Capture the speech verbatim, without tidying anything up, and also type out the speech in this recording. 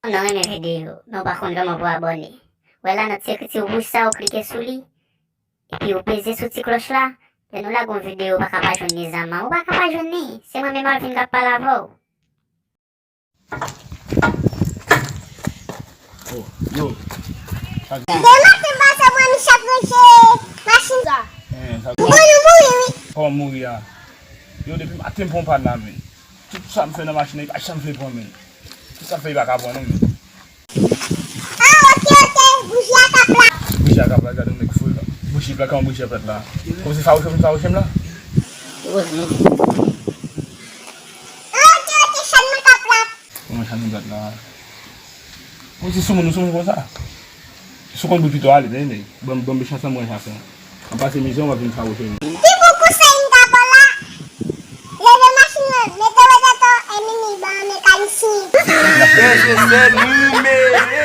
Si w renmen videyo, men w pa konn kòman pou abòne. Wè la nan ti ekriti wouj sa, ou klike sou li, epi ou peze sou ti klòch la. Lè nou lage yon videyo, ou pa ka pa jwenn li, zanmi. Ou pa ka pa jwenn li. Se mwen menm Alvin k ap pale avè w. Oh, yo. Demen maten, m pase mwen Michel ap ranche machin sa. Eh, sa... Ou konn ou mouri, wi. Kòman mouri a? Yo, depi maten m pran pad la, men. Tout sa m fè nan machin nan, li pa janm vle pran, men. Tout sa m fè, li pa ka pran, non, men. Ah, ok, ok, bouji a ka plat. Bouji a ka plat, gade yon nèg fou la. Bouji plat, kòman bouji a plat la? Kòmsi fawouche m, fawouche m la? Ah, ok, ok, chan mwen ka plat. Kòman chan mwen plat la? Kòmsi sou moun, sou moun konsa. Si w konn bout pito ale, tande. Ban m, ban m mechansan, m mechansan. An pase mizè, w ap vin fawouche m. Pi bon konsèy m ta ba w la, leve machin nan, mete w dètò, epi ban mekanisyen. Bèje sè nou mele.